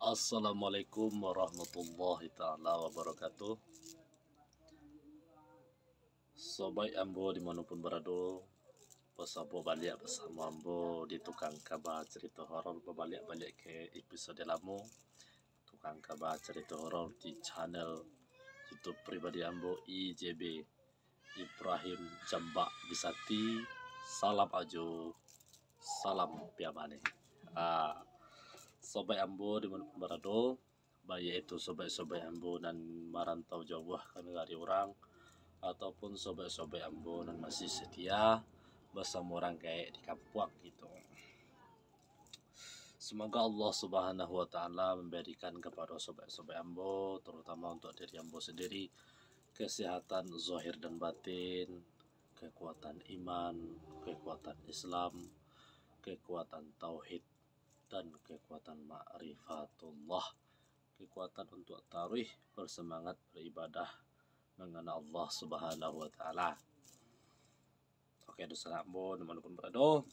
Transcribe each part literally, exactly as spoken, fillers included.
Assalamualaikum warahmatullahi taala wabarakatuh. Sobaik ambo di mano pun barado, basamo baliak basamo ambo di Tukang Kaba Carito Horor, babaliak-baliak ka episode lamo. Tukang Kaba Carito Horor di channel YouTube pribadi ambo, I J B Ibrahim Jambak Bisati. Salam Ajo, salam Piamane. Ah, sobaik ambo di mano pun barado, baiak itu sobaik-sobaik ambo nan marantau jauah ka nagari urang, ataupun sobaik-sobaik ambo nan masih setia basamo urang gaek di kampuang gitu. Semoga Allah Subhanahu wa Ta'ala mambarikan kapado sobaik-sobaik ambo, tarutamo untuak diri ambo sandiri, kasihatan zahir dan batin, kakuatan iman, kakuatan Islam, kakuatan tauhid, dan kakuatan makrifatullah, kakuatan untuak taruih basamangat baribadah mangana Allah Subhanahu wa Ta'ala. Oke, dunsanak ambo di mano pun barado.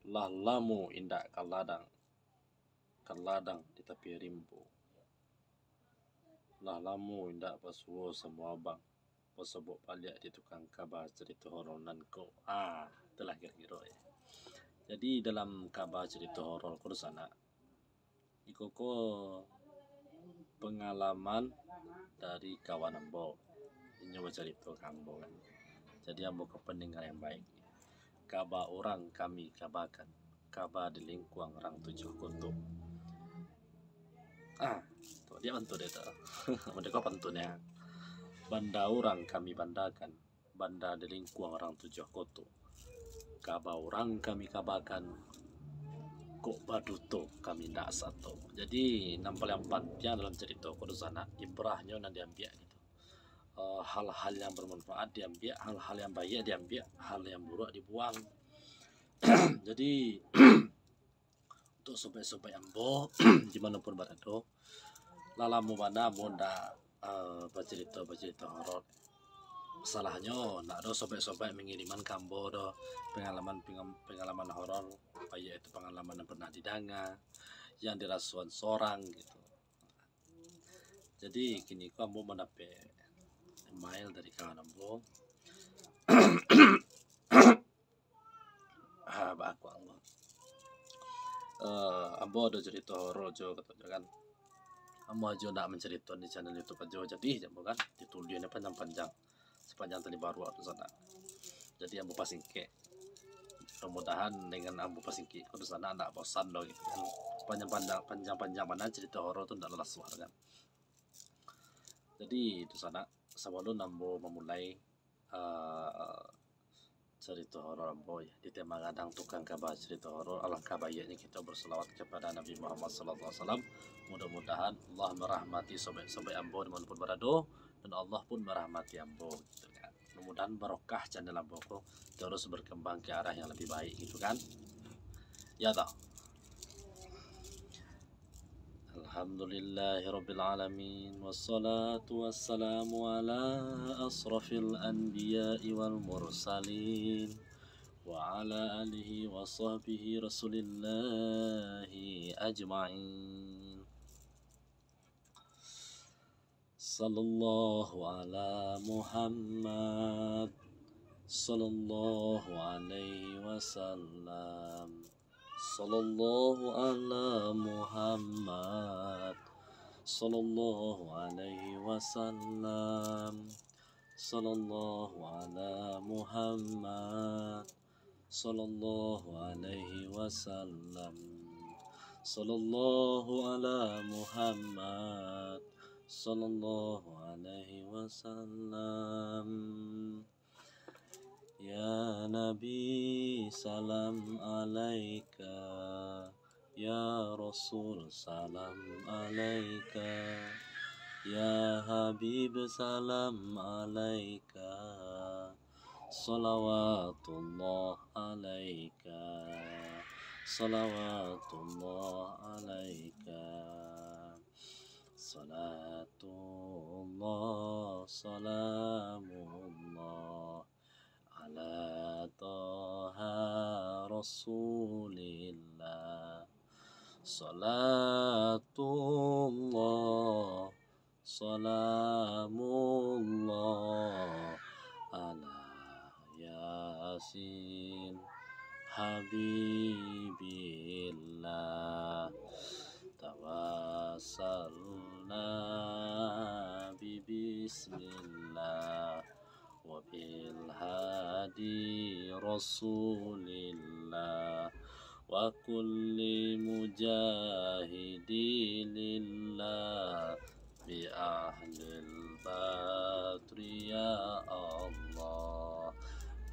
Lah lamo indak ka ladang, ka ladang di tapi rimbo. Lah lamo indak basuo samo abang, basobok baliak di Tukang Kaba Carito Horor nan ko. Ah, itulah kiro-kiro, ya. Jadi, dalam Kaba Carito Horor ko, dunsanak, iko ko pangalaman dari kawan ambo. Inyo bacarito ka ambo kan. Jadi, ambo ko pandanga yang baik. Kaba urang kami kabakan, kaba di lingkuang rang tujuah koto. Ah, tu dia pantun dia tu. Mode ko pantunnyo. Banda urang kami bandakan, banda di lingkuang rang tujuah koto. Kaba urang kami kabakan, kok baduto kami ndak sato. Jadi, nan paliang pantiang dalam carito ko, dunsanak, ibrahnyo nan diambiak gitu. Eh, hal-hal yang bermanfaat diambiak, hal-hal yang baiak diambiak, hal yang buruak dibuang. Jadi, untuk sobaik-sobaik ambo, di mano pun barado, lah lamo bana ambo ndak, eh, bacarito-bacarito horor. Masalahnyo, ndak ado sobaik-sobaik mangiriman ka ambo doh pangalaman, pengam-, pangalaman horor, baiak itu pangalaman yang pernah didanga, yang dirasoan sorang gitu. Jadi, kini ko ambo mandapek email dari kawan ambo. Ah, baaku ambo. Eh, ambo ado carito horor jo, katonyo kan. Ambo Ajo ndak mancarito di channel YouTube Ajo, jadi, jar ambo kan, dituliahnyo panjang-panjang, sapanjang tali baruak tu sanak. Jadi, ambo pasingkek. Mudah-mudahan dengan ambo pasingkek ko, dunsanak ndak bosan doh gitu kan. Panjang-panjang, panjang-panjang bana carito horor tu ndak lasuah kan. Jadi, dunsanak, sabalun ambo mamulai, eh, carito horor ambo, ya, di tema gadang Tukang Kaba Carito Horor, alangkah baiaknyo kito berselawat kepada Nabi Muhammad sallallahu alaihi wasallam. Mudah-mudahan Allah merahmati sobaik-sobaik ambo di mano pun barado, dan Allah pun merahmati ambo, gitu kan. Mudah-mudahan barokah channel ambo ko terus berkembang ke arah yang lebih baik, gitu kan. Ya toh? Alhamdulillahirabbil alamin, wassalatu wassalamu ala asrafil anbiya'i wal mursalin, wa ala alihi wa sahbihi rasulillahi ajma'in. Sallallahu ala Muhammad, sallallahu alaihi wasallam. Sallallahu ala Muhammad, sallallahu alaihi wasallam. Sallallahu ala Muhammad, sallallahu alaihi wasallam. Sallallahu ala Muhammad, sallallahu alaihi wasallam. Ya Nabi, salam alaika. Ya Rasul, salam alaika. Ya Habib, salam alaika. Salawatullah alaika. Salawatullah alaika. Salatullah, salamullah, ala Taha Rasulillah. Salatullah, salamullah ala Yasin Habibillah. Tawassalna bi bismillah wa bil hadi Rasulillah wa kulli mujahidi lillah bi ahlil badri ya Allah,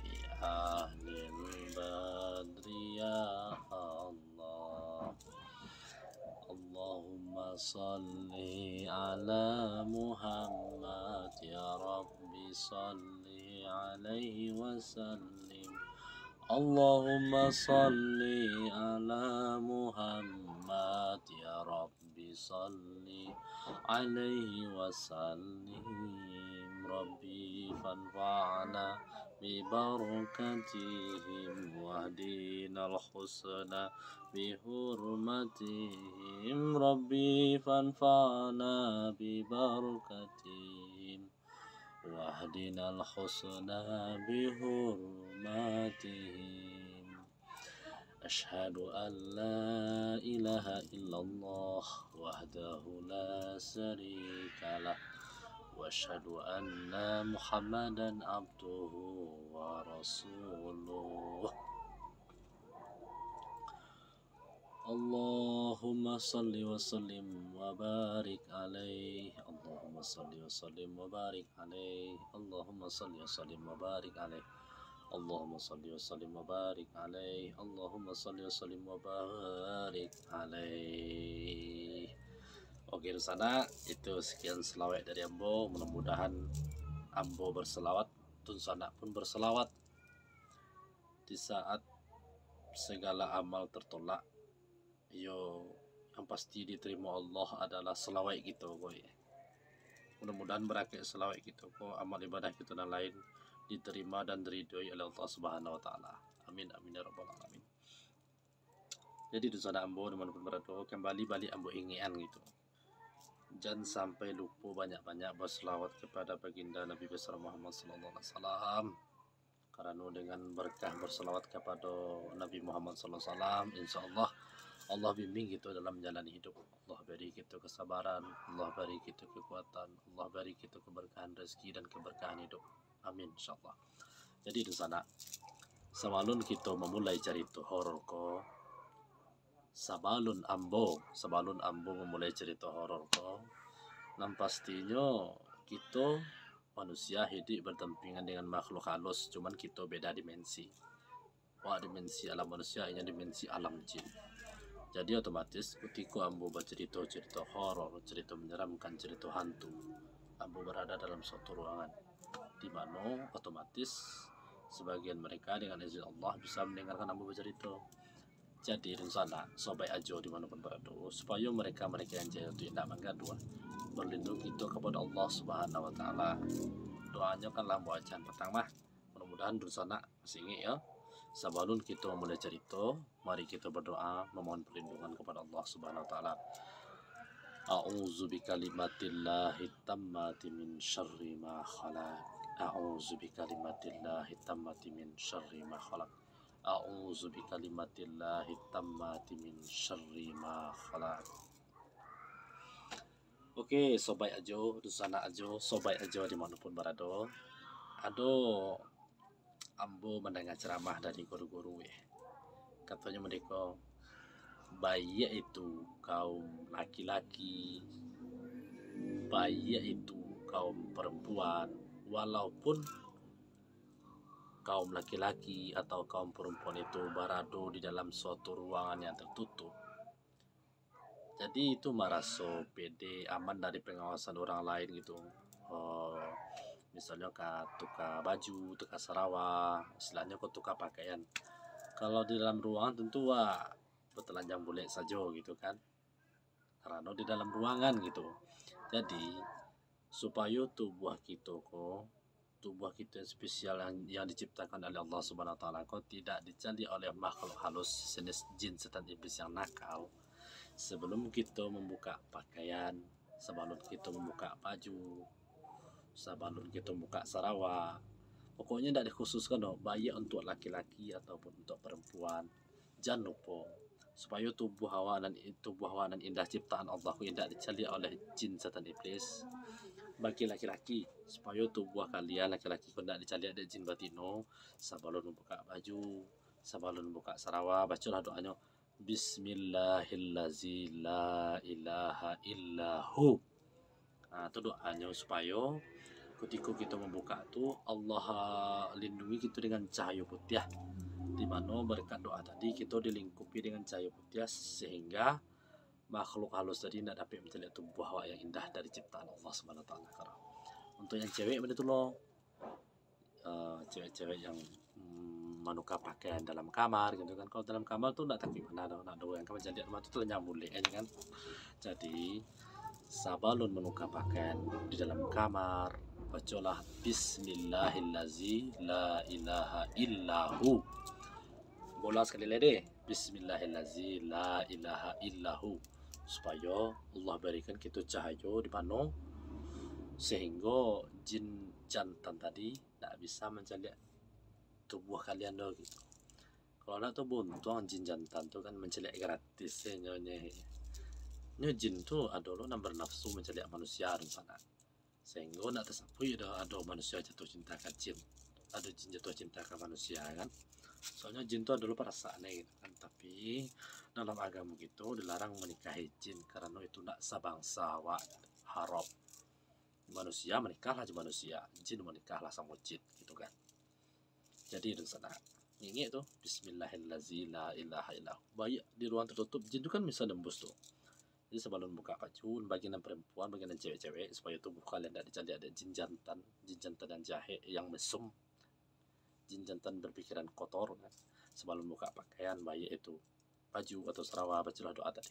bi ahlil badri ya Allah. Allahumma salli ala Muhammad ya Rabbi salli alaihi wa sallim. Allahumma salli ala Muhammad ya Rabbi salli alaihi wa sallim. Rabbi fanfa'na bi barakatihim wahdinal husna bi hurmatihim. Rabbi fanfa'na bi barakatihim wahdinal husna bi hurmatihim. Asyhadu an la ilaha illallah wahdahu la syarikalah, wa asyhadu anna Muhammadan abduhu wa rasuluh. Allahumma salli wa sallim wa barik alaih. Allahumma salli wa sallim wa barik alaih. Allahumma salli wa sallim wa barik alaih. Allahumma salli wa sallim wa barik alaih. Allahumma salli wa sallim wa barik alaih. Oke, dunsanak, itu sekian selawat dari ambo. Mudah-mudahan ambo berselawat, dunsanak pun berselawat. Di saat segala amal tertolak, yo, yang pasti diterima Allah adalah selawat kito ko. Mudah-mudahan barakat selawat kito ko, amal ibadah kito nan lain diterima dan diridoi oleh Allah Subhanahu wa Taala. Amin, amin ya rabbal alamin. Jadi, dunsanak ambo dimanapun barado, kembali balik ambo ingekan gitu. Jan sampai lupo banyak-banyak berselawat kepada baginda Nabi besar Muhammad sallallahu alaihi wasallam. Karano dengan berkah berselawat kepada Nabi Muhammad sallallahu alaihi wasallam, insya Allah, Allah bimbing kito dalam menjalani hidup. Allah beri kito kesabaran, Allah beri kito kekuatan, Allah beri kito keberkahan rezeki dan keberkahan hidup. Amin, insya Allah. Jadi, dunsanak, sabalun kito mamulai carito horor ko, sabalun ambo, sabalun ambo mamulai carito horor ko, nan pastinyo kito manusia hiduik berdampingan dengan makhluk halus, cuman kito beda dimensi. Awak dimensi alam manusia, inyo dimensi alam jin. Jadi, otomatis, kutiko ambo bacarito-carito horor, carito menyeramkan, carito hantu, ambo berada dalam suatu ruangan, di mano otomatis sebagian mereka dengan izin Allah bisa mendengarkan ambo bacarito. Jadi, dunsanak, sobaik ajo dimanapun barado, supayo mereka-mereka yang jahil tu indak manggaduah, berlindung kito kepada Allah Subhanahu wa Taala. Doanyo kan lah ambo bacaan patang mah. Mudah-mudahan dunsanak masih ingek, yo. Sabalun kito mamulai carito, mari kito berdoa memohon perlindungan kepada Allah Subhanahu wa Taala. A'udzu bikalimatillahi tammati min syarri ma khalaq. A'udzu bikalimatillahi tammati min syarri ma khalaq. A'udzu bikalimatillahi tammati min syarri ma khalaq. Oke, sobaik ajo, dunsanak ajo, sobaik ajo dimanapun barado. Ado ambo mandanga ceramah dari guru-guru, eh. Katonyo mandeko, baiak itu kaum laki-laki, baiak itu kaum perempuan, walaupun kaum laki-laki atau kaum perempuan itu barado di dalam suatu ruangan yang tertutup, jadi itu maraso pede, aman dari pengawasan orang lain gitu. Eh, misalnyo ka tuka baju, tuka sarawa, istilahnyo ko tuka pakaian. Kalau di dalam ruangan tentu wah batelanjang bulek sajo gitu kan, karano di dalam ruangan gitu. Jadi, supayo tubuah kito ko, tubuah kito yang spesial yang, yang diciptakan oleh Allah Subhanahu wa Taala ko tidak dicaliak oleh makhluk halus sejenis jin, setan, iblis yang nakal, Sabalun kito mambuka pakaian, sabalun kito mambuka baju, sabalun kito mambuka sarawa, pokoknyo indak dikhususkan doh, baiak untuak laki-laki ataupun untuak parampuan, jan lupo, supayo tubuah awak nan, tubuah awak nan indah ciptaan Allah ko indak dicaliak oleh jin setan iblis. Bagi laki-laki, supayo tubuah kalian laki-laki ko indak dicaliak dek jin batino, sabalun mambuka baju, sabalun mambuka sarawa, bacolah doanyo, "Bismillahillazi la ilaha illahu." Nah, tu doanyo supayo kutiko kito mambuka tu, Allah, ah, lindungi kito dengan cahayo putiah. Di mano berkat doa tadi, kito dilingkupi dengan cahayo putiah, sehingga makhluk halus tadi indak dapek mancaliak tubuah awak yang indah dari ciptaan Allah Subhanahu Wa Taala. Untuak yang cewek, bana tu lo, eh, cewek-cewek yang, mm, manuka pakaian dalam kamar gitu kan. Kalau dalam kamar tu ndak takuik bana doh, ndak ado urang ka mancaliak, rumah tu terenyam bulek aja kan. Jadi, sabalun manuka pakaian di dalam kamar, bacolah, "Bismillahillazi la ilaha illahu." Bola sakali lai deh, "Bismillahillazi la ilaha illahu." Supayo Allah barikan kito cahayo di mano, sehinggo jin jantan tadi ndak bisa mancaliak tubuah kalian doh gitu. Kalau ndak tu buntuang jin jantan tu kan mancaliak gratis, eh, nyo, nyo. Nyo jin tu ado lo nan banafsu mancaliak manusia tu sanak. Sehinggo ndak tasapuik doh ado manusia jatuah cinta ka jin, ado jin jatuah cinta ka manusia kan. Soalnyo jin tu ado lo parasaan e gitu kan. Tapi dalam agamo kito dilarang manikahi jin karano itu ndak sabangsa awak, haram. Manusia manikahlah jo manusia, jin manikahlah samo jin gitu kan. Jadi dunsanak, ingek tu, "Bismillahillazi la ilaha illahu." Baiak di ruang tertutup, jin tu kan bisa nembus tu. Jadi sabalun buka baju, bagi nan perempuan, bagi nan cewek-cewek, supayo tubuh kalian dak dicaliak dek jin jantan, jin jantan yang jahek, yang mesum, jin jantan berpikiran kotor kan. Sabalun buka pakaian, baiak itu baju atau sarawa, bacolah doa tadi.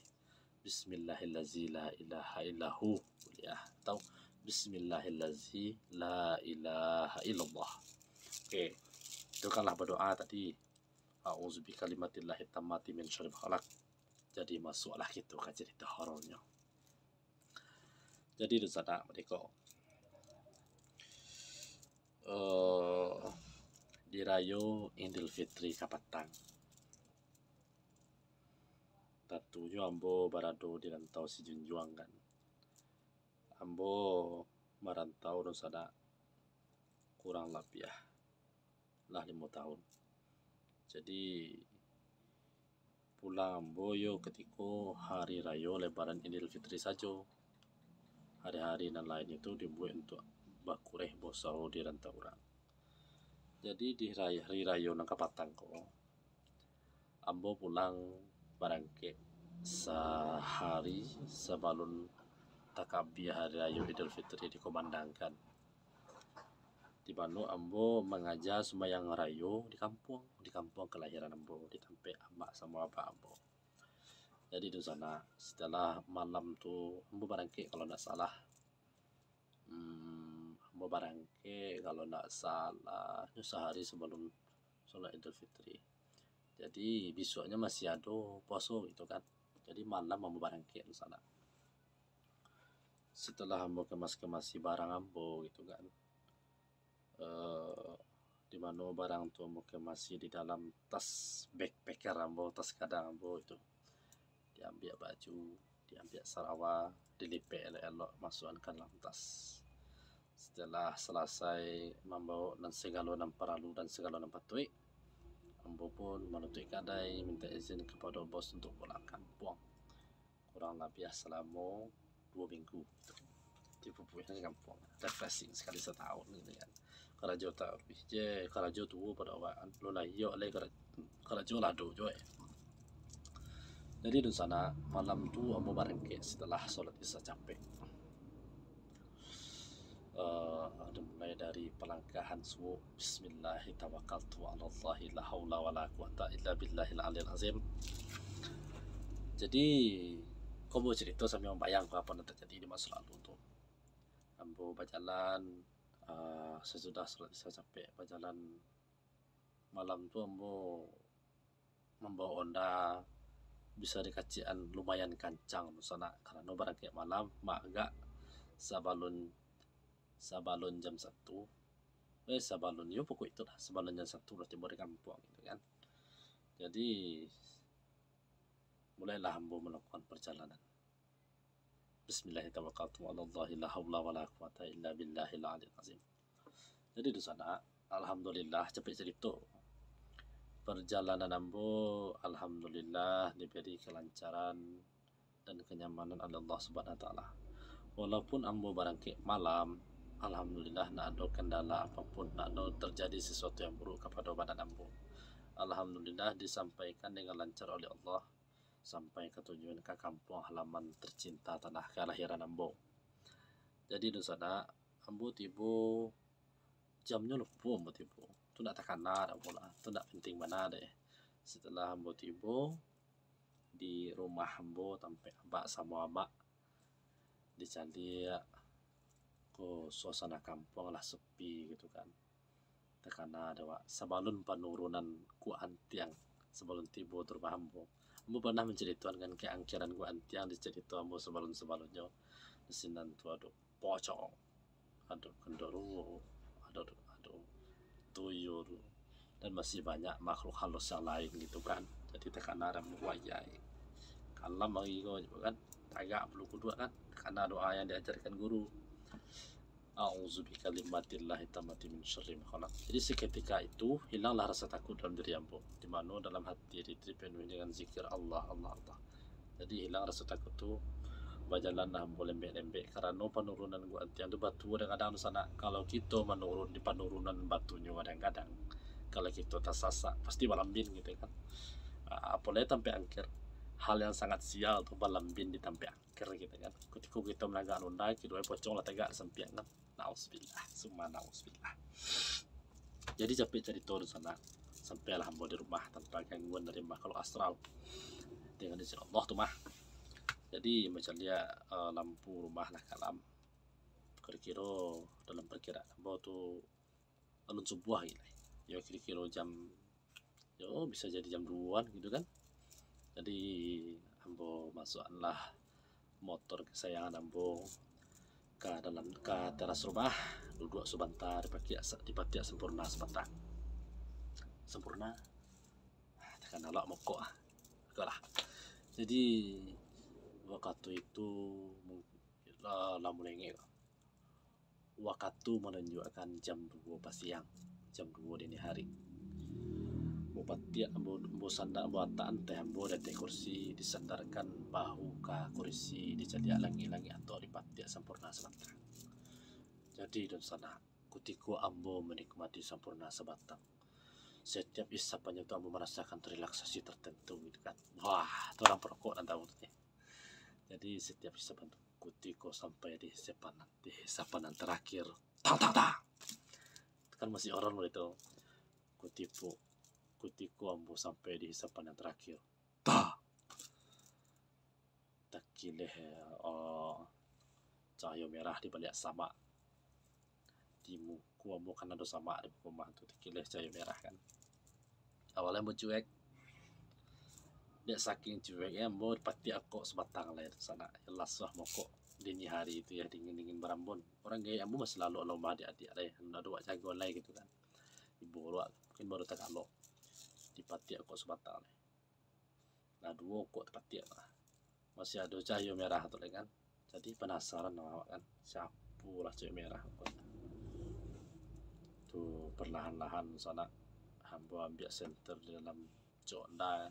"Bismillahillazi la ilaha illahu." Boleh ah. Atau, "Bismillahillazi la ilaha illallah." Oke. Itu kanlah berdoa tadi. "A'udzu bikalimatillahi tammati min syarri ma khalaq." Jadi masuklah kito ka carito horornyo. Jadi dunsanak, mardeka. Eh, di rayo Idul Fitri kapatang. Tantunyo ambo barado di rantau Sijunjuang kan. Ambo marantau dunsanak kurang labiah lah limo tahun. Jadi, pulang ambo yo katiko hari rayo Lebaran Idul Fitri sajo. Hari-hari nan lain itu dibuek untuak bakureh bausaho di rantau urang. Jadi, di ray-, hari rayo nan kapatang ko, ambo pulang barangkek sahari sabalun takabia hari rayo Idul Fitri dikumandangkan. Di mano ambo mangaja sumbayang rayo di kampuang, di kampuang kalahiran ambo, di tampek amak samo abak ambo. Jadi dunsanak, setelah malam tu ambo barangkek kalau ndak salah. Hmm, ambo barangkek kalau ndak salah, nyo sahari sabalun solat Idul Fitri. Jadi, bisuaknyo masih ado puaso gitu kan. Jadi, malam ambo barangkek dunsanak. Setelah ambo kemas-kemasi barang ambo gitu kan. Eh, di mano barang tu ambo kemasi di dalam tas backpacker ambo, tas gadang ambo itu. Diambiak baju, diambiak sarawa, dilipek elok-elok, masuakan ka dalam tas. Setelah salasai mambao nan sagalo nan paralu dan sagalo nan patuik, ambo pun manutuik kadai, mintak izin kapado bos untuak pulang kampuang. Kurang labiah salamo duo minggu gitu. Dipupuih di kampuang, refreshing sakali satahun gitu kan. Karajo taruih je, karajo tuo pado awak kan. Lo layok lai kara-, karajo lado juo, eh. Jadi dunsanak, malam tu ambo barangkek setelah solat Isya capek. Eh, dimulai dari palangkahan subuh, "Bismillahi tawakkaltu 'alallahi la haula wala quwata illa billahil aliyil azim." Jadi, ko ambo carito sambil mambayang ko apo nan tajadi di maso lalu tu. Ambo bajalan, eh, sasudah solat Isya capek, bajalan malam tu ambo mambao onda, bisa dikacikan lumayan kancang dunsanak, karano barangkek malam, maagak sabalun, sabalun jam satu, eh, sabalun, yo, pokok itulah, sabalun jam satu lah tibo di kampuang gitu kan. Jadi, mulailah ambo malakukan parjalanan. Bismillahirrahmanirrahim. Tawakkaltu 'alallahi la haula wala quwata illa billahil aliyil azim. Jadi dunsanak, alhamdulillah, capek carito. Parjalanan ambo, alhamdulillah, diberi kelancaran dan kenyamanan oleh Allah Subhanahu wa Taala. Walaupun ambo barangkek malam, alhamdulillah, ndak ado kendala apapun, ndak ado terjadi sesuatu yang buruk kepada badan ambo. Alhamdulillah, disampaikan dengan lancar oleh Allah sampai ka tujuan, ka kampuang halaman tercinta, tanah kalahiran ambo. Jadi dunsanak, ambo tibo, jamnyo lupo ambo tibo. Tu ndak takana doh ambo lah, tu ndak penting bana deh. Setelah ambo tibo di rumah ambo, tampek abak samo amak, dicaliak ko suasana kampuang lah sepi gitu kan. Takana dek awak, sabalun panurunan Guak Antiang, sabalun tibo tu rumah ambo. Ambo pernah mancaritoan kan keangkeran Guak Antiang di carito ambo sabalun-sabalunnyo. Di sinan tu ado pocong, ado genderuwo, ado, ado tuyul, dan masih banyak makhluk halus yang lain gitu kan. Jadi takana dek ambo, wayai. Kalam hari ko kan, tagak bulu kuduak kan, takana doa yang diajarkan guru. A'udzu bikalimatillahi tammati min syarri ma khalaq. Jadi seketika itu hilanglah rasa takut dalam diri ambo, di mano dalam hati dipenuhi dengan zikir Allah, Allah, Allah. Jadi hilang rasa takut tu, bajalanlah ambo lembek-lembek, karano panurunan Guak Antiang tu batu kadang-kadang dunsanak. Kalau kito manurun di panurunan batunyo kadang-kadang, kalau kito tasasak, pasti balambin gitu kan. Ah, apolai tampek angker. Hal yang sangat sial tu balambin di tampek angker gitu kan. Kutiko kito managak nunda, kiro pocong lah tagak di sampiang kan. Nauzubillah, summa nauzubillah. Jadi capek carito dunsanak, sampailah ambo di rumah tanpa gangguan dari makhluk astral. Dengan izin Allah tu mah. Jadi macam dia, eh, lampu rumah lah kalam. Kiro-kiro dalam perkiraan ambo tu alun subuah gitu. Yo kiro-kiro jam, yo bisa jadi jam duoan gitu kan. Jadi ambo masuakkanlah motor kesayangan ambo ka dalam, ka teras rumah, duduak sabanta, dipatiak sa-, dipatiak Sampoerna sabatang. Sampoerna, ah, takana awak mokok ah. Agaklah. Jadi wakatu itu mung-, lah, lah mulai ngek. Wakatu manunjuakkan jam duo pasiang, jam duo dini hari. Ambo patiak, ambo, ambo sandak, ambo latakkan teh ambo di ateh kursi, disandarkan bahu ka kursi, dicaliak langik-langik atok, dipatiak Sampoerna sabatang. Jadi dunsanak, kutiko ambo manikmati Sampoerna sabatang, setiap isapannyo tu ambo marasakan relaksasi tertentu gitu kan. Wah, tu urang parokok nan tahu tu. Jadi setiap isapan tu, kutiko sampai di isapan, di isapan nan tarakhir, tang, tang, tang. Kan masih orang dulu itu. Kutiko, kutiko ambo sampai di isapan yang tarakhir. Tah! Takileh, eh, cahayo merah di baliak samak. Di muko ambo kan ado samak di muko rumah tu, takileh cahayo merah kan. Awalnyo ambo cuek. Dek saking cueknyo, ambo dipatiak rokok sabatang lai tu sanak. Yo lah suah mokok dini hari tu yo, dingin-dingin barambun. Urang gaek ambo masih lalok lomah adiak-adiak lai, ndak ado wak jago lai gitu kan. Ibo lo, mungkin baru tagalok. Dipatiak rokok sabatang lai. Lah duo rokok tapatiak lah. Masih ado cahayo merah tu lai kan. Jadi panasaran awak kan, siapo lah cahayo merah rokoknyo. Tu perlahan-lahan sanak ambo ambiak senter di dalam cok onda.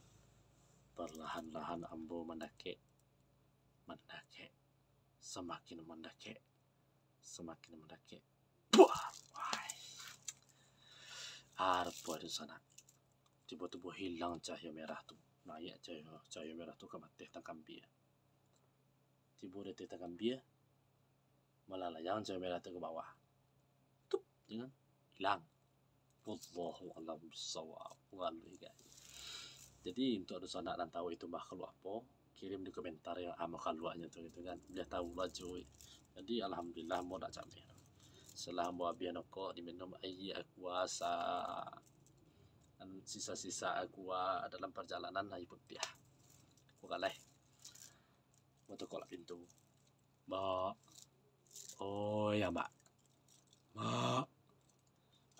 Perlahan-lahan ambo mandakek, mandakek, samakin mandakek, samakin mandakek. Buah! Wai! Apo tu sanak? Tibo-tibo hilang cahayo merah tu. Naiak cahayo, cahayo merah tu ka ateh tangkambia. Tibo di ateh tangkambia, malalayang cahayo merah tu ka bawah. Tup, jangan hilang. Wallahu a'lam bissawab. Waluh, guys. Jadi, untuk dunsanak nan tahu itu makhluk apo, kirim di komentar yo, ah, makhluknyo tu gitu kan. Biar tahu lah cuy. Jadi, alhamdulillah, ambo dak cameh. Setelah ambo abih rokok, diminum aia aqua sa-, sisa-sisa aqua dalam perjalanan, aia putiah. Buka lai. Batokoklah pintu. Mbok. Oi, Mbok. Mbok.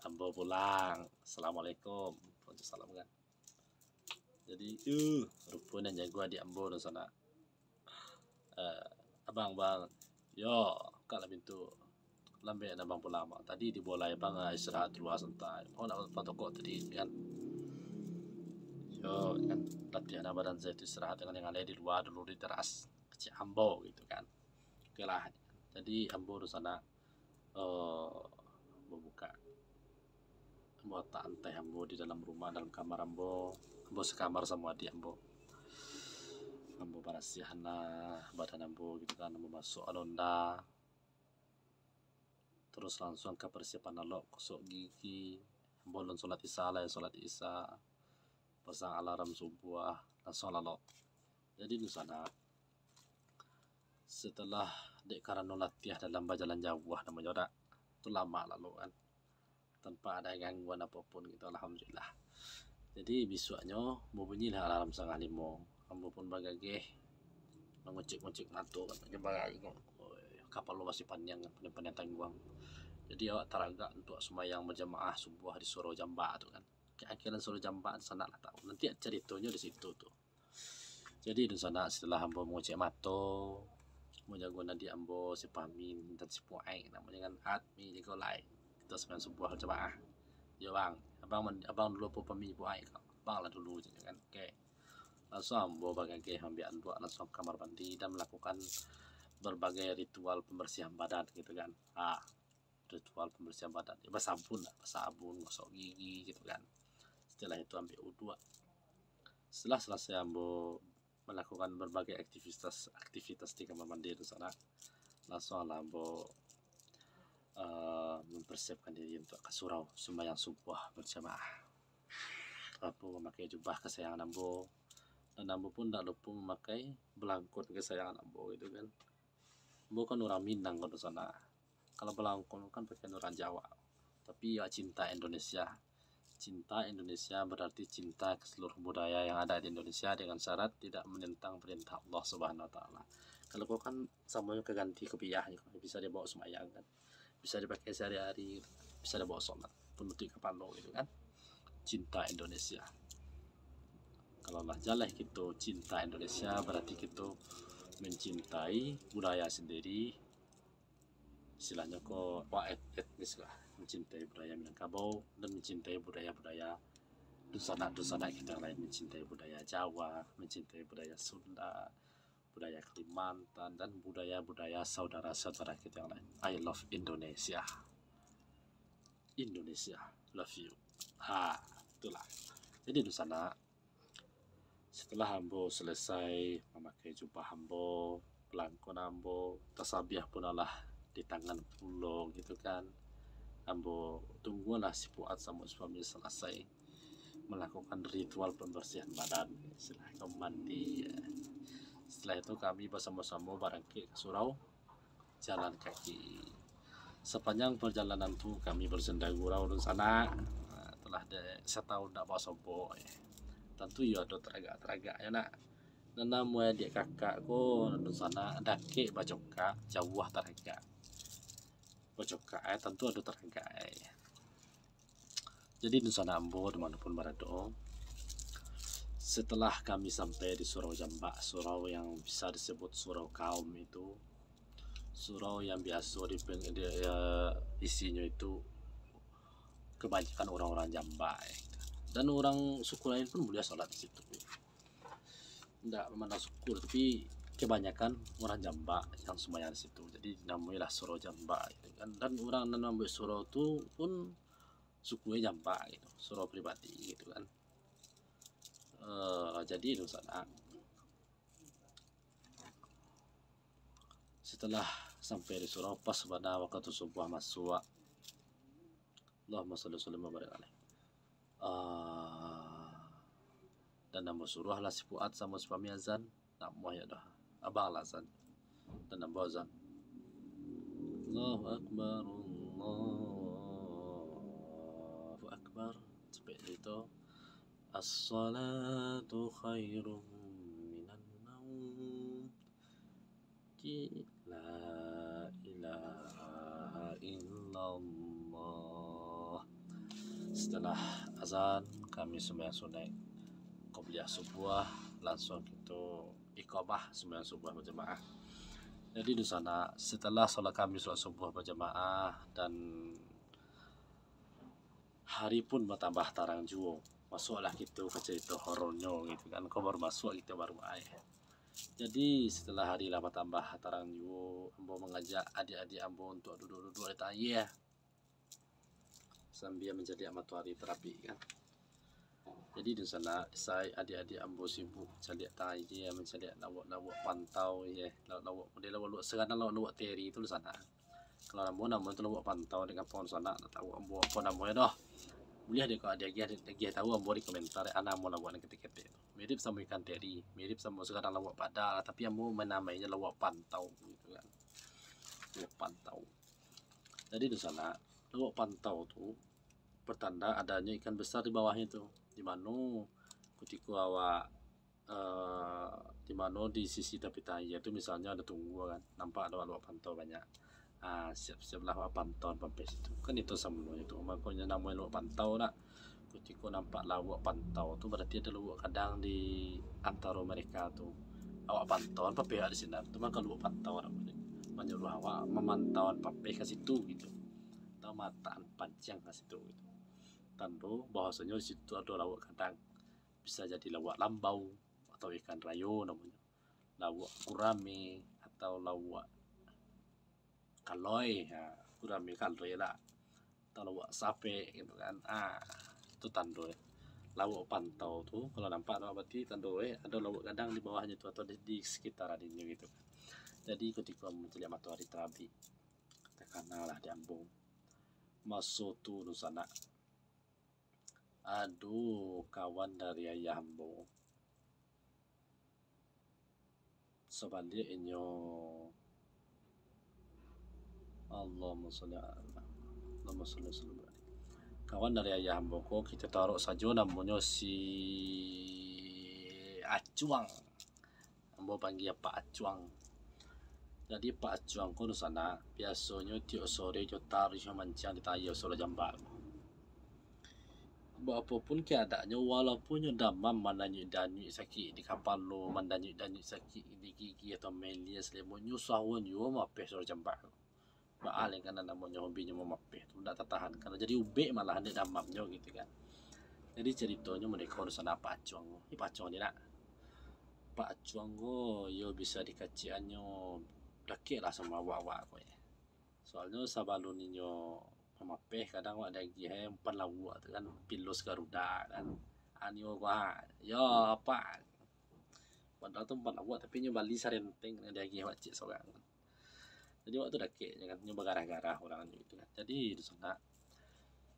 Ambo pulang. Assalamualaikum. Waalaikumsalam kan. Jadi, uh, rupo nan jago adik ambo tu sanak. Eh, abang, bang. Yo, bukaklah pintu. Lambek abang pulang, bang. Tadi dibolai abang, ah, istirahat dulu ah, santai. Oh, nak patokok tadi kan. Yo, kan. Latihan badan saya tu istirahat dengan yang ada di luar dulu di teras. Kecil ambo gitu kan. Oke lah. Jadi ambo tu sanak, eh, babuka. Ambo latak anteh ambo di dalam rumah, dalam kamar ambo. Ambo sakamar samo adik ambo. Ambo barasiahan lah badan ambo gitu kan. Ambo masuak alonda. Terus langsuang ka parsiapan lalok, gosok gigi. Ambo alun solat isya lah, solat isya. Pasang alarm subuah, langsuang lalok. Jadi tu sanak, setelah dek karano latiah dalam bajalan jauah namonyo dak, tu lamak lalok kan. Tanpa ada gangguan apapun gitu, alhamdulillah. Jadi bisuaknyo babunyilah alarm satangah limo. Ambo pun bagageh, mangucik-ngucik mato, katonyo bagageh. Oi, kapalo masih paniang, paniang-paniang tangguang. Jadi awak taragak untuak sumbayang bajamaah subuah di surau jambak tu kan. Kira-kira surau jambak tu sanak lah tahu. Nanti caritonyo di situ tu. Jadi dunsanak, setelah ambo mangucik mato, manjago adik ambo si Pahmi dan si Puaik, namonyo kan Admi jago lai. Kito sumbayang subuah bajamaah. Yo bang, abang, abang dulu apo Pahmi, Puaik? Abang lah dulu, caknyo kan. Oke. Langsuang ambo bagageh maambiak anduak, langsuang ka kamar mandi dan malakukan barbagai ritual pambarasiahan badan gitu kan. Ah, ritual pambarasiahan badan. Ya, basabun lah, basabun, gosok gigi gitu kan. Setelah itu ambiak uduak. Setelah salasai ambo malakukan barbagai aktivitas, aktivitas di kamar mandi tu sanak, langsuang lah ambo, eh, mamparsiapkan diri untuak ka surau sumbayang subuah bajamaah. Ambo mamakai jubah kasayangan ambo, dan ambo pun ndak lupo mamakai balangkon kasayangan ambo gitu kan. Ambo kan urang Minang kan dunsanak. Kalau balangkon kan pakaian urang Jawa. Tapi awak cinta Indonesia. Cinta Indonesia berarti cinta ke seluruh budaya yang ada di Indonesia dengan syarat tidak menentang perintah Allah Subhanahu Wa Taala. Kalau ko kan samonyo ka ganti kopiahnyo, bisa dibawa sumbayang kan. Bisa dipakai sehari-hari, bisa dibawa solat, panutuik kapalo gitu kan. Cinta Indonesia. Kalau lah jaleh kito cinta Indonesia, berarti kito mencintai budaya sendiri. Istilahnyo ko, wak et-, etnis lah, mencintai budaya Minangkabau dan mencintai budaya-budaya dunsanak-dunsanak kito yang lain, mencintai budaya Jawa, mencintai budaya Sunda, budaya Kalimantan, dan budaya-budaya saudara-saudara kito yang lain. I love Indonesia. Indonesia, love you. Ha, itulah. Jadi dunsanak, setelah ambo selesai mamakai jubah ambo, balangkon ambo, tasabiah pun alah di tangan pulo gitu kan. Ambo tunggulah si Puaik samo si Pahmi selesai melakukan ritual pembersihan badan, istilah ko mandi, ya. Setelah itu kami bersama-sama barangkek ke surau, jalan kaki. Sepanjang perjalanan tu kami bersenda gurau dunsanak. Nah, telah de-, satahun dak basobok, ya. Tantu yo ado taragak-taragaknyo nak. Nan namonyo adiak kakak ko dunsanak dakek bacokak, jauah taragak. Bacokak, eh, tantu ado taragak, eh. Jadi dunsanak ambo dimanapun barado, setelah kami sampai di surau Jambak, surau yang bisa disebut surau kaum itu, surau yang biaso di, di, eh, isinyo itu kebanyakan orang-orang Jambak, eh. Dan orang suku lain pun boleh solat di situ. Ndak memandang suku, tapi kebanyakan orang Jambak yang sumbayang di situ. Jadi dinamoilah surau Jambak gitu kan. Dan orang nan mambuek surau tu pun sukunyo Jambak gitu, surau pribadi gitu kan. Eh, jadi dunsanak, setelah sampai di surau, pas bana wakatu subuah masuak. Allahumma shalli wa sallim wa barik alaih. Ah, dan ambo suruahlah si Puaik samo si Pahmi azan. Nak muah yo dah. Abang lah azan. Dan ambo azan. Allahu Akbar, Allahu Akbar. Sampai di situ. As-salatu khairum minan La ilaha illallah. Setelah azan, kami sumbayang sunaik qobliyah subuah, lansuang kito iqamah sumbayang subuah bajamaah. Jadi, dunsanak, setelah solat kami solat subuah bajamaah dan hari pun batambah tarang juo, masuaklah kito ka carito horornyo gitu kan. Ko baru masuak kito baru ai. Jadi, setelah hari lah batambah tarang juo, ambo mangajak adiak-adiak ambo untuak duduak-duduak di tayie, sambia mancaliak matoari tarabik kan. Jadi, dunsanak, sai adiak-adiak ambo sibuk mancaliak tayie, mancaliak lauak-lauak pantau, ye, lauak-lauak, model lauak-lauak sagadang lauak-lauak teri tu, dunsanak. Kalau namo, namo tu lauak pantau, dek gampang dunsanak, ndak tahu ambo apo namonyo doh. Buliah dek kau diagiah, diagiah tahu ambo di komentar, ah, namo lauak nan ketek-ketek tu. Mirip samo ikan teri, mirip samo sagadang lauak pada lah, tapi ambo manamainyo lauak pantau gitu kan. Lauak pantau. Jadi, dunsanak, lauak pantau tu pertanda adanya ikan besar di bawahnyo tu. Di mano kutiko awak, eh, di mano di sisi tapi tayie tu, misalnyo ado tunggua kan, nampak ado lauak pantau banyak. Ah, siap-siaplah awak pantau pampeh situ. Kan itu samulo itu. Makonyo namonyo lauak pantau nak. Kutiko nampak lauak pantau tu, bararti ado lauak gadang di antaro mereka tu. Awak pantau pampeh di sinan tu, mako lauak pantau namonyo. Manyuruah awak mamantauan pampeh ka situ gitu. Atau mataan panciang ka situ gitu. Tando bahwasonyo di situ ado lauak gadang. Bisa jadi lauak lambau atau ikan rayo namonyo. Lauak gurame atau lauak kaloi, ha, gurame kaloi lah. Atau lauak sapek gitu kan. Ah, itu tando, eh. Lauak pantau tu, kalau nampak tu berarti tando, eh, ado lauak gadang di bawahnyo tu atau di, di sekitaran inyo gitu kan. Jadi, kutiko mancaliak matoari tarabik, takana lah di ambo. Maso tu, dunsanak, ado kawan dari ayah ambo. Sabaliak inyo, Allahumma sholli ala, Allahumma sholli wa sallim. Kawan dari ayah ambo ko, kito taruak sajo namonyo si Acuang. Ambo panggia Pak Acuang. Jadi, Pak Acuang ko, dunsanak, biasonyo tiok sore jo taruih manciang di tayie Suro Jambak. Baapo pun keadaannyo, walaupun nyo damam, mandanyuik-danyuik sakik di kapalo, mandanyuik-danyuik sakik di gigi atau melie, salimut, nyo usahonyo mamapeh Suro Jambak. Baa lai kan namonyo hobinyo mamapeh tu, ndak tatahan kan. Jadi ubek malah dek damamnyo gitu kan. Jadi caritonyo model ko, dunsanak, Pak Acuang. Ih, Pak Acuang ni nak. Pak Acuang ko, yo, bisa dikecekannyo dakek lah samo awak-awak ko, yo. Soalnyo sabalun inyo mamapeh, kadang awak diagiah, eh, umpan lauak tu kan, pilus garuda kan. Anyo ko, ha, yo, apak. Padahal tu umpan lauak, tapi inyo bali sarenteng, diagiah awak ciek sorang. Jadi, awak tu dakek je kan, nyo bagarah-garah urang nyo gitu kan. Jadi, di sinan,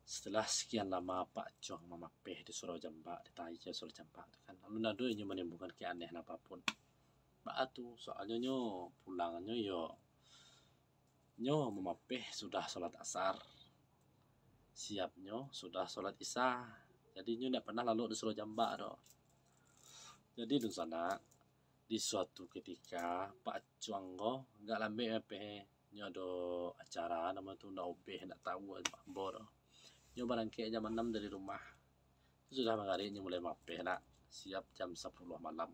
setelah sekian lama Pak Acuang mamapeh di Surau Jambak, di tayie Surau Jambak tu kan, alun ado inyo manimbulkan keanehan apapun. Baa tu, soalnyo nyo pulangnyo yo, nyo mamapeh sudah solat asar, siapnyo sudah solat isya. Jadi, nyo ndak pernah lalok di Surau Jambak doh. Jadi, dunsanak, di suatu ketika, Pak Acuang ko agak lambek mapeh. Nyo ado acara namo tu, ndak ubeh, ndak tahu ambo doh. Nyo barangkek jam anam dari rumah. Sudah magarib, nyo mulai mapeh nak, siap jam sapuluah malam.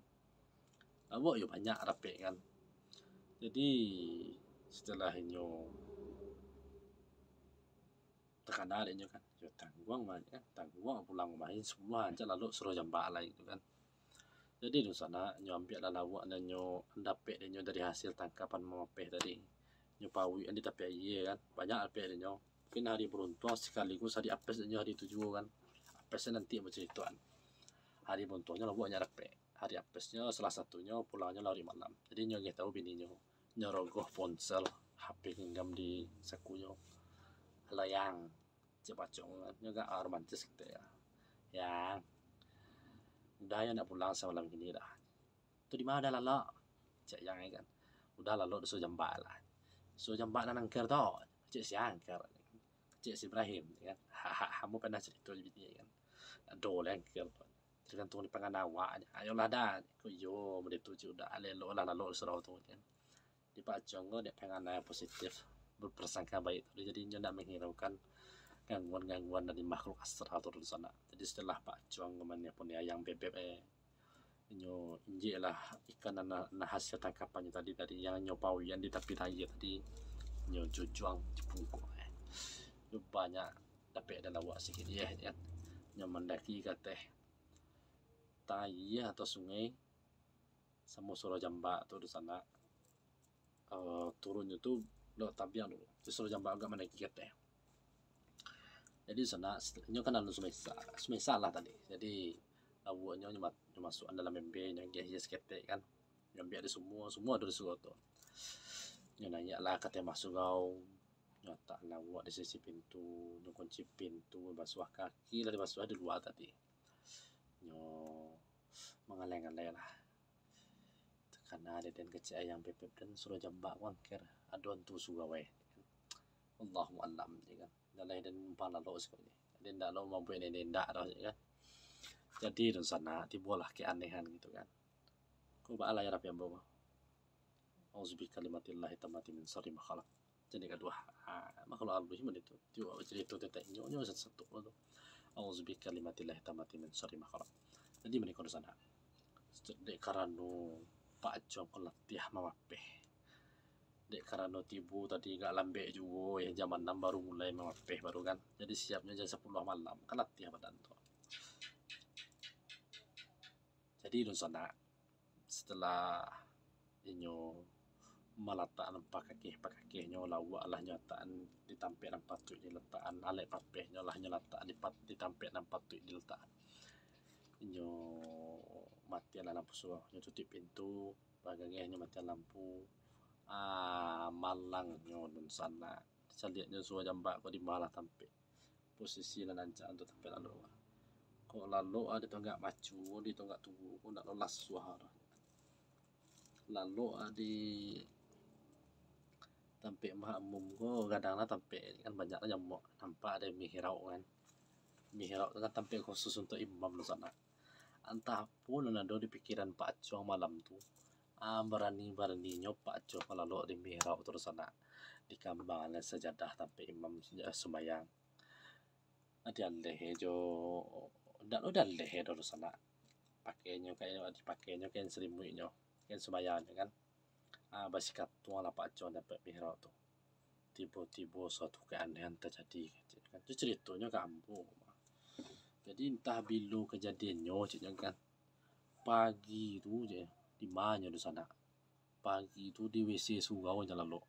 Awak yo banyak rapek kan. Jadi, setelah inyo takana dek inyo kan, yo tangguang mah kan, tangguang pulang rumah, inyo sapuluah ancak lalok Surau Jambak lai tu kan. Jadi, dunsanak, nyo ambiak lah lauak nan nyo dapek dek nyo dari hasil tangkapan mamapeh tadi. Nyo pauik kan di tapi aia kan, banyak dapek dek nyo. Mungkin hari baruntuang, sakaligus hari apes dek nyo hari tu juo kan. Apesnyo nanti bacarito kan. Hari baruntuangnyo lauak banyak dapek. Hari apesnyo salah satunyo pulangnyo laruik malam. Jadi, nyo agiah tahu bininyo. Nyo rogoh ponsel, H P genggam di sakunyo. "Halo, Yang." Cek Pak Acuang, nyo agak romantis gitu ya. "Yang, udah yo ndak pulang samalam kini dah?" "Tu di ma udah lalok?" Cek Yang kan. "Udah lalok di Surau Jambak lah." "Surau Jambak nan angker tu?" "Cek si angker." "Cek si Ibrahim," kan. "Ha, ha, ambo pernah carito jo bini kan. Ado lah angker tu. Tergantung di pangan awak je." "Ayolah dah." "Ko iyo, model tu cek udah, elok lah lalok di surau tu," kan. Di Pak Acuang ko dek panganai positif, berprasangka baik tu, jadi inyo ndak menghiraukan gangguan-gangguan dari makhluk astral tu dunsanak. Jadi setelah Pak Acuang ko manipuliasi ayam bebek, eh, inyo injek lah ikan nan, nan hasil tangkapannyo tadi, tadi yang inyo pawian di tapi aia tadi, inyo jujuang di pungkuak, eh. Inyo banyak dapek ado lauak sikit, yeh, kan. Inyo mandaki ka ateh tai atau sungai, samo surau jambak tu dunsanak. Eh, turunnyo tu lewat tabiang dulu. Di surau jambak agak mandaki ka ateh. Jadi dunsanak, inyo kan alun sumesa, sumesa lah tadi. Jadi lauaknyo nyo ma-, nyo masuakan dalam embe, nyo agiah saketek kan. Nyo ambiak di sumua, sumua ado di surau tu. Nyo naiak lah ka ateh surau, nyo latak lauak di sisi pintu, nyo kunci pintu, basuah kaki lah, dibasuah di lua tadi. Nyo mangalai-ngalai lah. Takana dek den kecek ayam bebek den surau jambak ko angker, ado antu surau, eh. Allahu alam, je kan. Jan lah den numpang lalok siko je. Den ndak lo mambuek ndak doh, je kan. Jadi dunsanak, tibolah keanehan gitu kan. Ko baa lah yo rapi ambo ko. A'udzu bikalimatillahi tammati min syarri ma khalaq. Jadi kaduo, ah, makhluk halus mah itu. Tiok carito tentang inyo, inyo satu-satu tu. A'udzu bikalimatillahi tammati min syarri ma khalaq. Jadi mangko dunsanak. Dek karano Pak Acuang ko latiah mamapeh. Dek karano tibo tadi agak lambek juo, yo, jam anam baru mulai mamapeh baru kan. Jadi siapnyo jam sapuluah malam, kan latiah badan tu. Jadi dunsanak, setelah inyo malatak nan pakakeh-pakakehnyo, lauak lah nyo latakan di tampek nan patuik dilatakan, alek papehnyo lah nyo latak di pat-, di tampek nan patuik dilatakan. Inyo matian lah lampu surau, nyo tutuik pintu, bagageh nyo matian lampu. Ah, malangnyo dunsanak. Caliaknyo surau jambak ko di ma lah tampek. Posisi nan rancak untuak tampek lalok. Kok lalok ah di tonggak macu, di tonggak tuo, kok ndak lolas suah doh. Lalok ah di tampek makmum ko, kadang lah tampek kan banyak lah jamuak, nampak ado mihrab kan. Mihrab tu kan tampek khusus untuak imam dunsanak. Antah apo nan ado di pikiran Pak Acuang malam tu, ah, barani-baraninyo Pak Acuang ko lalok di mihrab tu dunsanak. Dikambangan sajadah tampek imam sumbayang. Dialeh jo, ndak lo dialeh doh dunsanak. Pakenyo kain, dipakenyo kain salimuiknyo, kain sumbayangnyo kan. Ah, basikatuang lah Pak Acuang di tampek mihrab tu. Tibo-tibo suatu keanehan tajadi, ceknyo kan. Tu caritonyo ka ambo. Jadi antah bilo kajadiannyo, ceknyo kan. Pagi tu, cek, di ma nyo dunsanak. Pagi tu di WC surau nyo lalok.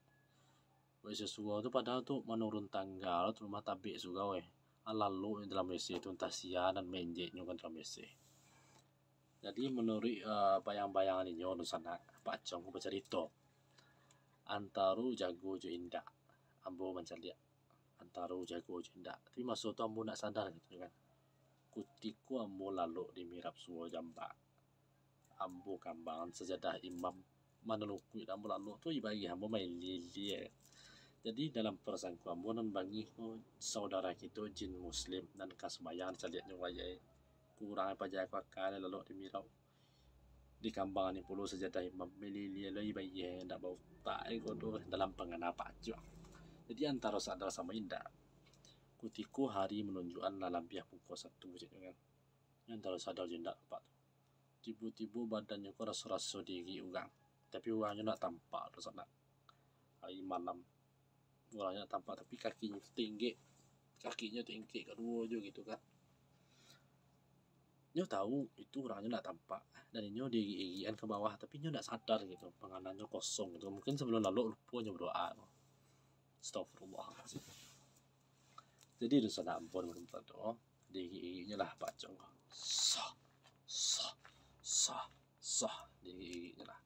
WC surau tu padahal tu manurun tangga tu, rumah tabek surau, eh. Ah, lalok dalam WC tu, antah sia nan maenjeknyo kan dalam WC. Jadi manuruik, eh, bayang-bayangan inyo dunsanak, Pak Acuang ko bacarito. Antaro jago jo indak, ambo mancaliak. Antaro jago jo indak. Tapi maso tu ambo ndak sadar gitu kan. Kutiko ambo lalok di mihrab surau jambak, ambo kambangan sajadah imam, manalukuik ambo lalok tu, ibaih ambo mailie-ilie. Jadi dalam parasangko ambo nan bangih ko, saudara kito jin muslim nan ka sumbayang dicaliaknyo wayai. Kurang paja ko akal lalok di mihrab. Dikambangan pulo sajadah imam, mailie-ilie lo ibaih, ndak bautak ko tu dalam pangana Pak Acuang. Jadi antaro sadar samo indak, kutiko hari manunjuakan lah labiah pukua satu ceknyo kan. Nyo antaro sadar jo indak Pak tu. Tibo-tibo badannyo ko raso-raso diigik urang. Tapi urangnyo ndak tampak dunsanak. Ari malam. Urangnyo ndak tampak, tapi kakinyo tu tainggek. Kakinyo tainggek kaduo jo gitu kan. Nyo tahu itu urangnyo ndak tampak. Dan inyo diigik-igikan ka bawah, tapi inyo ndak sadar gitu. Pangananyo kosong gitu. Mungkin sabalum lalok lupo nyo badoa. Astagfirullahalazim. Jadi dunsanak, ambo di tempat tu, diigik-igiknyo lah Pak Acuang. Sah, sah, sah, sah, diigik-igiknyo lah.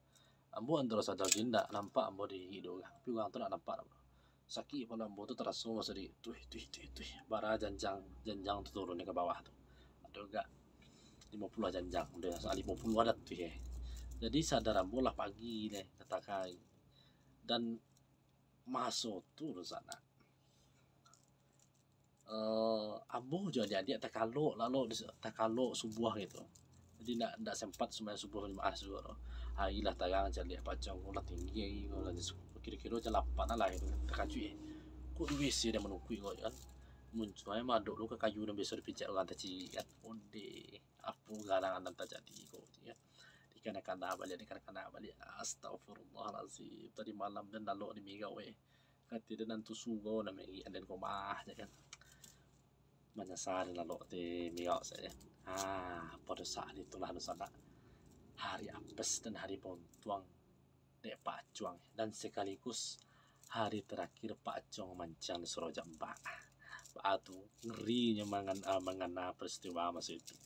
Ambo antaro sadar jo indak, nampak ambo diigik dek urang, tapi urang tu ndak nampak doh. Sakik palo ambo tu taraso maso di, tuih, tuih, tuih, tuih. Bara janjang, janjang tu turunnyo ka bawah tu. Ado agak limo puluah janjang, ado limo puluah ado tuih, eh. Jadi sadar ambo lah pagi deh, katakan. Dan maso tu dunsanak, eh, ambo jo adiak-adiak takalok, lalok di, takalok subuah gitu. Jadi ndak, ndak sempat sumbayang subuah jamaah subuah tu. Ari lah tarang, caliak pacuang ko lah tinggi, ari ko lah kiro-kiro jam lapan lah itu kan. Takajuik, eh. Kok di WC den manungkuik ko kan. Muncul ai madok tu ka kayu nan biaso dipincak urang tacirik kan. Onde, apo garang nan tajadi ko kan. Dikana-kana baliak, dikana-kana baliak. Astagfirullahalazim. Tadi malam den lalok di mirau, eh. Kato den, nan tu surau nan mairik den ko mah, jan kan. Manyasa den lalok di mirau sajo. Ah, pado saat itulah dunsanak, hari apes dan hari bauntuang dek Pak Acuang, dan sekaligus hari terakhir Pak Acuang manciang di Surau Jambak. Baa tu, ngerinyo mangan-, ah, mangana peristiwa maso itu.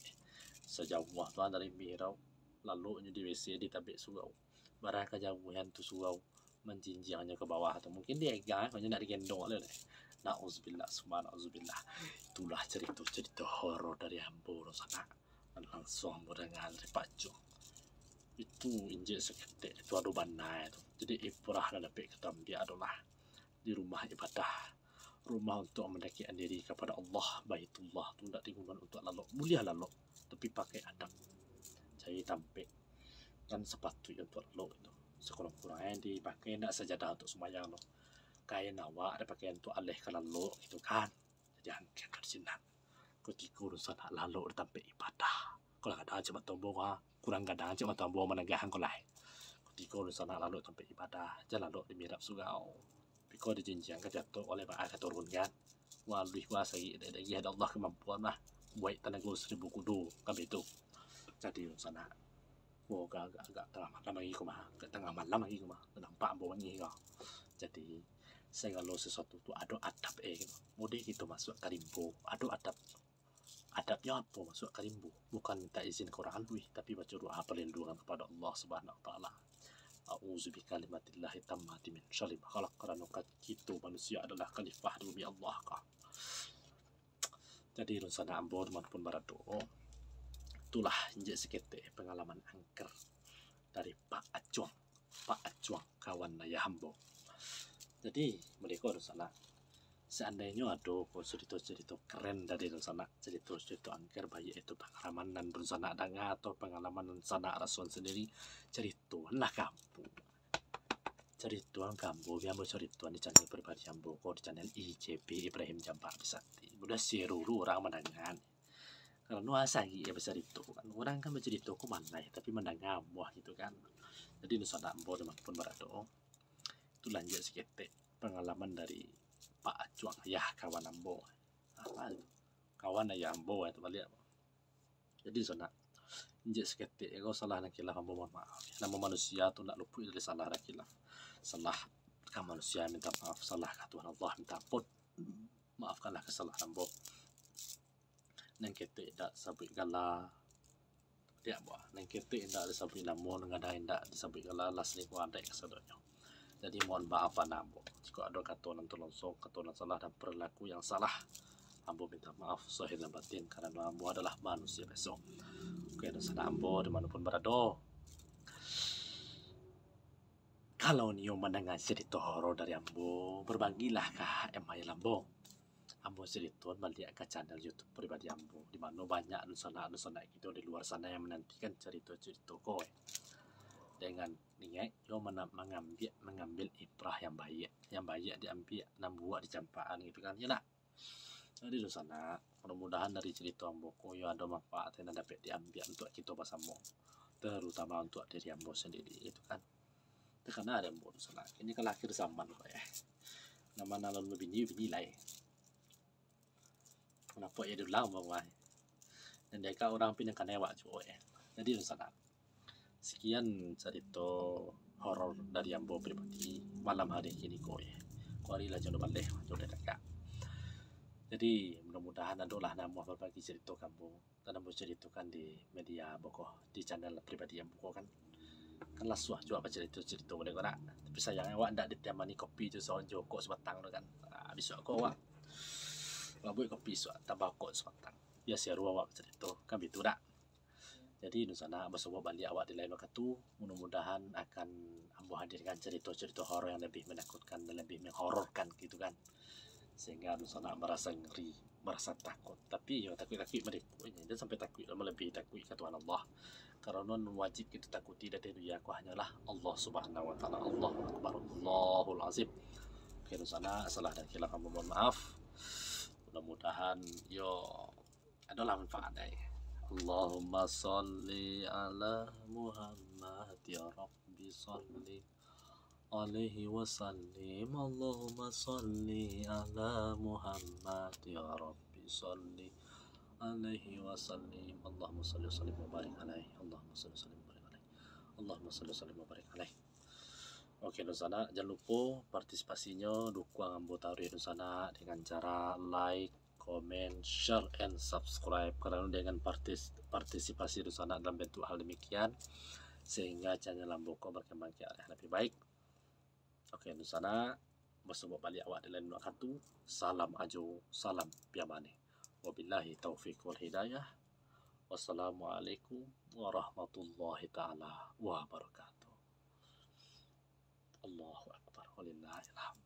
Sajauah tu dari mirau, laloknyo di WC di tabek surau. Bara kajauahan tu surau manjinjiangnyo ka bawah tu. Mungkin di egang, mungkin nak digendong oleh deh. Nauzubillah, summa nauzubillah. Itulah carito-carito horor dari ambo dunsanak. Nan langsuang ambo danga dari Pak Acuang. Itu injek saketek, itu ado bana tu. Jadi ibrah nan dapek kito ambiak adolah di rumah ibadah. Rumah untuak mandakekkan diri kapado Allah, Baitullah tu ndak digunoan untuak lalok. Buliah lalok, tapi pakai adab. Cari tampek nan sapatuik untuak lalok itu. Sakurang-kurangnyo dipakai ndak sajadah untuak sumbayang tu. Kain awak dipakai untuak aleh ka lalok gitu kan. Jadi angkek ka sinan. Kutiko dunsanak lalok di tampek ibadah. Kalau gadang cek mato ambo, ha. Kurang gadang cek mato ambo managahkan ko lai. Kutiko dunsanak lalok di tampek ibadah, jan lalok di mirab surau. Biko dijinjiang ka jatuah oleh baa ka turun kan. Waluih wa sarik dek, dek Allah kamampuan lah. Buek tanago saribu kudo, kan baitu. Jadi dunsanak, wo, agak, agak, agak tangah malam lagi ko mah. Agak tangah malam lagi ko mah. Nampak ambo mangih ko. Jadi, sagalo sasuatu tu ado adab, eh, gitu. Mode kito masuak ka rimbo, ado adab. Adabnyo apo masuak ka rimbo? Bukan mintak izin ka urang aluih, tapi baco doa parlindungan kapado Allah Subhanahu wa Taala. A'udzu bikalimatillahi tammati min syarri ma khalaq, karano ka-, kito manusia adolah khalifah di bumi Allah ka. Jadi, dunsanak ambo dimanapun barado, itulah injek saketek pangalaman angker dari Pak Acuang. Pak Acuang, kawan ayah ambo. Jadi, mode ko dunsanak, seandainyo ado ko carito-carito keren dari dunsanak, carito-carito angker, baiak itu pangalaman nan dunsanak danga atau pangalaman dunsanak rasoan sandiri, caritoanlah ka ambo. Caritoan ka ambo, bia ambo caritoan di channel pribadi ambo ko, di channel I J P Ibrahim Jambak Bisati. Mudah seru urang mandanga. Karano asa sarik yo bacarito kan. Urang kan bacarito ko malai, tapi mandanga amuah gitu kan. Jadi, dunsanak ambo dimanapun barado, itulah injek saketek pangalaman dari Pak Acuang, ayah kawan ambo. Apo tu? Kawan ayah ambo, itu baliak. Jadi, dunsanak, injek saketek ko salah nan khilaf ambo mohon maaf. Namo manusia tu ndak lupuik dari salah dan khilaf. Salah ka manusia minta maaf, salah ka Tuhan Allah minta ampun. Maafkanlah kesalahan ambo. Nan ketek indak disabuik gala, diak buah. Nan ketek indak disabuik namo, nan gadang indak disabuik gala, lah salingkuah adaik kasadonyo. Jadi, mohon maaf bana ambo. Jikok ado kato nan talonso, kato nan salah, dan perilaku yang salah, ambo minta maaf zahir dan batin, karano ambo adolah manusia biaso. Oke, dunsanak ambo dimanapun barado, kalau nio mandanga carito horor dari ambo, berbagilah ka email ambo. Ambo caritoan baliak ka channel YouTube pribadi ambo, di mano banyak dunsanak-dunsanak kito di luar sana yang manantikan carito-carito ko, eh. Dengan niaik yo mana-, mangambiak, mangambil ibrah yang baiak, yang baiak diambiak, nan buruak dicampakan gitu kan, yo ndak? Jadi dunsanak, mudah-mudahan dari carito ambo ko yo ado manfaat nan dapek diambiak untuak kito basamo, terutama untuak diri ambo sandiri gitu kan. Takana dek ambo dunsanak, kini kan lah akhir zaman ko, eh. Nan ma nan alun babini, bini lai. Manapak iyo diulang, Bang, wai. Nan diakak urang pi nan kanai awak juo, eh. Jadi, dunsanak, sekian carito horor dari ambo pribadi malam hari kini ko, eh. Ko ari lah jo baleh, jo dakak. Jadi, mudah-mudahan adolah nan amuah babagi carito ka ambo. Nan ambo caritokan di media ambo ko, di channel pribadi ambo ko kan. Kan lah suah juo bacarito-carito model ko nak. Tapi sayangnyo awak ndak ditamani kopi jo sa-, jo rokok sabatang tu kan. Ah, bisuak ko awak, awak buek kopi suak, tambah rokok sabatang. Bia saru awak bacarito, kan bitu dak? Jadi, dunsanak, basobok baliak awak di lain wakatu. Mudah-mudahan akan ambo hadirkan carito-carito horor yang lebih menakutkan dan lebih menghororkan gitu kan. Sehingga dunsanak marasa ngeri. marasa takuik. Tapi yo takuik-takuik mah dek inyo, jan sampai takuik lah malebihi takuik ka Tuhan Allah. Karano nan wajib kito takuti dari dunia ko hanyolah Allah Subhanahu wa Taala. Allahu Akbar, Allahul Azim. Oke, dunsanak, salah dan khilaf mohon maaf. Mudah-mudahan yo adolah manfaat ai. Allahumma sholli ala Muhammad, ya Rabbi sholli alaihi wasallim. Allahumma sholli ala Muhammad, ya Rabbi sholli alaihi wasallim. Allahumma sholli wa sallim wa barik alaihi. Allahumma sholli wa sallim wa barik alaihi. Allahumma sholli wa sallim wa barik alaihi. Oke, dunsanak, jan lupo partisipasinyo, dukuang ambo taruih dunsanak dengan cara like, comment, share, and subscribe. Karano dengan partis-, partisipasi dunsanak dalam bentuk hal demikian, sehingga channel ambo ko berkembang ke arah lebih baik. Oke, dunsanak, basobok baliak awak di lain wakatu. Salam ajo, salam piamane. Wabillahi taufiq wal hidayah. Wassalamualaikum warahmatullahi taala wabarakatuh. Allahu Akbar. Walillahilhamd.